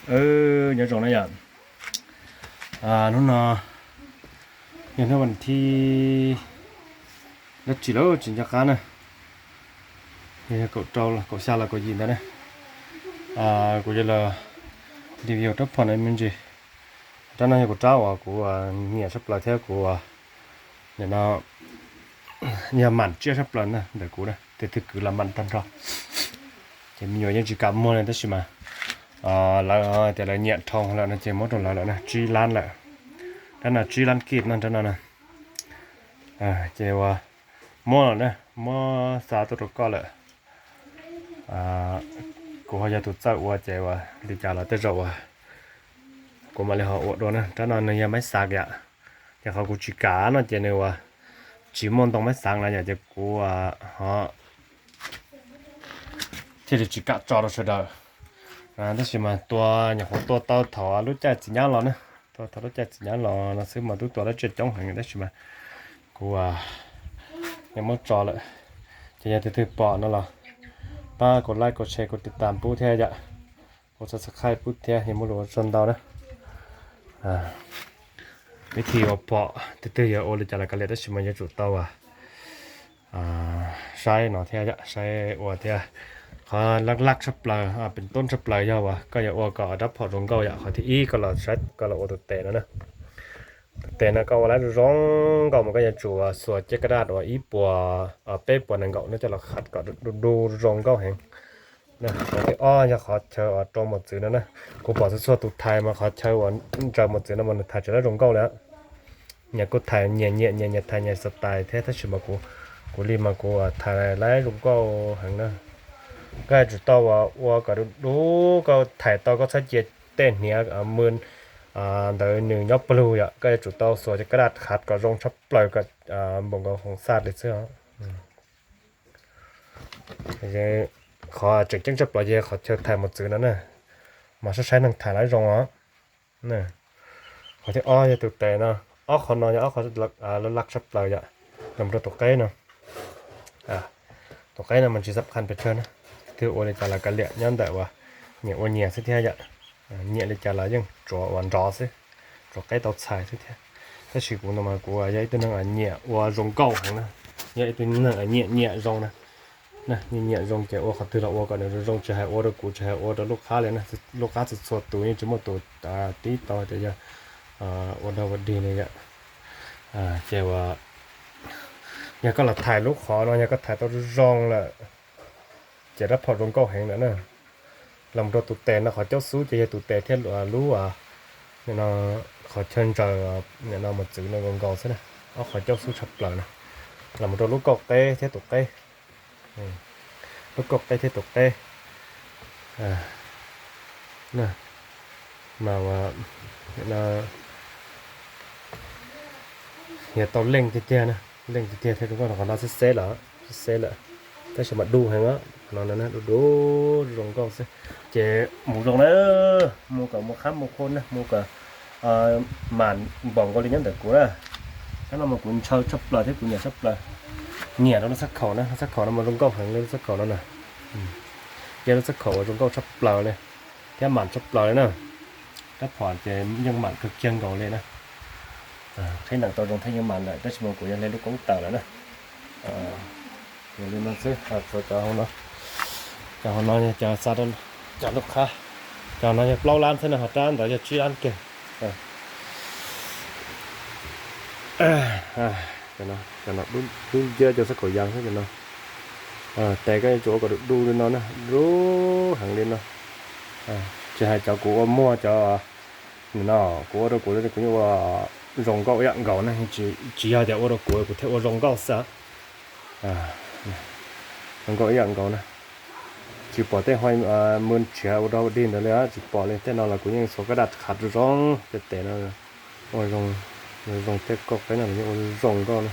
Nyob zoo na yom. Hnub no yog hnub vas thib dab tsi lawm tsis nco qab na. Yog kaum rau kaum xya los kaum yim ntawd na. Kuv yuav los review rab phom no me ntsis. Rab no yog kuv rab uas kuv nyiam tshaj plaws thiab kuv nim no yog mam tsiaj tshaj plaws na ntawm kuv na, tus twg kwv los mam tag nrho. Ces me nyuam yeej tsis kam muag li tab sis mas lawv tias lawv nyiam dhau lawm no ces muab rau lawv lawm na, tsib lab lawm. Rab no tsib lab kij no rab no na. Ces uas muab lawm na, muab xa tuaj rau koj lawm. Kuv ho yog tus txawj ua ces uas li cas los tej zaum uas kuv mam li ho ua dua na. Rab no nws yog maib xav yom. Ces qhov kuv tsis kam no ces nws uas tsis muaj ntoo maib xav na yom, ces kuv ho thiaj li tsis kam tso rau sawv daws. Tab sis mas tua nyuam qhuav tua tau thaum lub caij txiv nyab los na, tua thaum lub caij txiv nyab los no xwb mas twb tua dab tsi coob heev tab sis mas kuv yeej muab tso lawm. Ces yog tus twg pom no los pab kuv like, kuv share, kuv tiv tam pub thiab yom. Kuv subscribe pub thiab, yog muaj lus ua tsaug ntau na. Vib thi ua pom tus twg yog ua li cas los kav liam tab sis mas yuav tsum tau saib no thiab yom, saib ua thiab. Qhov laj laj tshaj plaws, pem tub tshaj plaws yog uas koj yuav ua kom rab phom zoo nkauj yom, qhov thib ib koj los saib koj los ua tus tes no na. Tus tes no koj ua lab zoo zoo nkauj mas koj yuav tsum xuas caj kaj daj uas ib puas, peb puas nees nkaum no coj los khav kom du du zoo nkauj heev. Qhov thib ob yog qhov chaw uas rau mos txwv no na. Kuv pom txhua txhua tus thais mas qhov chaw uas ntsaws mos txwv no mas nws thais tsis lab zoo nkauj li. Nyias kuj thais nyias nyiam nyias nyias thais nyias style thiab tab sis mas kuv, kuv li mas kuv thais lab zoo nkauj heev na. Koj yuav tsum tau uas ua kom du du, koj thais tau koj txhob cia tej hniav mw ntawd nws nyob pawg lug yom, koj yuav tsum tau xuas caj kaj daj khav kom zoo tshaj plaws kom npaum nkaus hoo xaj li xwb. Qhov tseem ceeb tshaj plaws ces qhov chaw thais mos txwv no na, mas saib saib neeg thais lab zoo os. Qhov thib ob yog tus tes no, ob qhov no yog ob qhov laj laj tshaj plaws yom, los rau tus qeb no. Tus qeb no mas tsis xam khaj pes tsawg na, twg ua li cas los kav liam nyob ntawm uas nyias ua nyias xwb thiab yom. Nyiam li cas los yeej tsuav uas nrov xwb, tsuav qeb tau txhais xwb thiab. Tab sis kuv no mas kuv yog ib tug neeg nyiam ua zoo nkauj heev na, yog ib tug neeg nyiam nyiam zoo na. Nyiam nyiam zoo ces ua qhov twg los ua kom nws zoo zoo, tsis hais ua rau kuv tsis hais ua rau lub qab li na, lub qab txhua txhua tus yeej tsis muaj tus tib tau tias yog ua dog ua dig li yom. Ces uas yog koj los thais lub qhov no yog koj thais tau zoo zoo lawm ces rab phom zoo nkauj heev lawm na. Los rau tus tes no qhov caub xub ces yog tus tes thiab lub qhov chaw ntsaws nim no mos txwv no zoo nkaus xwb na. Ob qhov caub xub tshaj plaws na. Los rau lub kauj qeb thiab tus qeb, lub kauj qeb thiab tus qeb mas yog tau leej tiag tiag na, leej tiag tiag thiab zoo nkauj. Qhov no xeb xeb lawm, xeb xeb lawm, tab sis mas du heev no, du du zoo nkauj xwb. Ces mus zoo na, mus kom mus qhab mus khua na, mus kom mam npaum nkaus li nyob ntawm kuv na. Rab no mas kuv ntshaw tshaj plaws thiab kuv nyiam tshaj plaws. Nyiam rau lub xab khaum na, lub xab khaum no mas zoo nkauj heev li lub xab khaum no na. Yog lub xab khaum uas zoo nkauj tshaj plaws li thiab mam tshaj plaws li na. Rab phom ces yeej mam kawg kiag nkaus li na. Qhib nees tau zoo thiab yeej mam lawm tab sis mas kuv yog hle lub koob tawm lawm na. Li no xwb, cov hauv no, cov hauv no yog cov xa rau cov lub qhab, cov no yog plaub lab xwb no, ho rab ntawd yog tsib lab kiag. Cov no dub nciab, cov xab khaum yas xwb cov no. Tes koj yuav tsum ua kom du du li no na, du heev li no. Tsis hais cov kuv ua muag cov no, kuv ua rau kuv, kuv yeej ua zoo nkauj ib yam nkaus na, tsis yog tias ua rau kuv kuv thiaj ua zoo nkauj xwb. Zoo nkauj ib yam nkaus na. Tsis pom tej hoi mw tshiav ua dog ua dig ntawd li, tsis pom li. Tej no los kuv yeej xuas kaj daj qhav zoo zoo, tej tes no ua zoo, zoo tej kauj qeb no los yeej ua zoo nkauj na.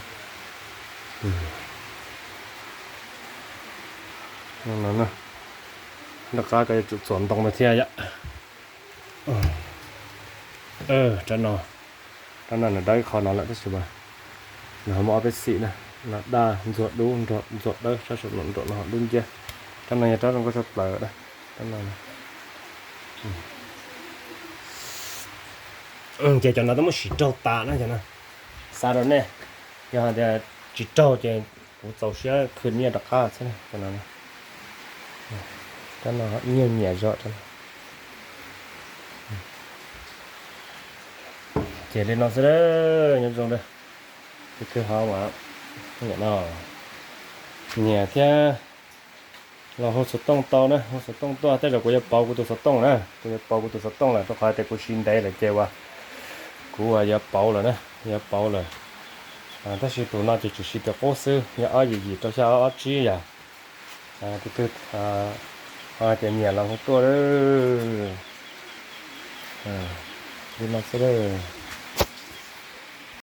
Noj qab koj yuav tsum txuas ntoo no thiab yom. Rab no, rab no nws dawb qhov no lawm tab sis mas nws ho muaj ob peb xim na, no daj ntxuag dub, ntxuag dawb, sab saum no nram no ho dub nciab. Rab no yog rab zoo nkauj tshaj plaws na, rab no. Ces cov no twb muab siv raug tas na cov no. Xa rau nej, yog hais tias tsis raug ces kuv txaus siab khwv nyiaj rov qab xwb na cov no. Rab no nyiaj nyiam zog rab no. Ces li no xwb, nyob zoo, tus kawg hov mas nyiam no, nyiam thiab. Los hu xov tooj tau na, hu xov tooj tuaj, tej zaum kuv yuav pauv kuv tus xov tooj na, kuv yuav pauv kuv tus xov tooj lawm rau qhov tias kuv siv ntev lawm ces uas kuv uas yuav pauv lawm na, yuav pauv lawm. Tab sis tus no ces tsuas siv tias qub xwb, yog ob yim yim rau xya ob tsib yom. Tus twg ho hais tias nyiam los hu tuaj, li no xwb.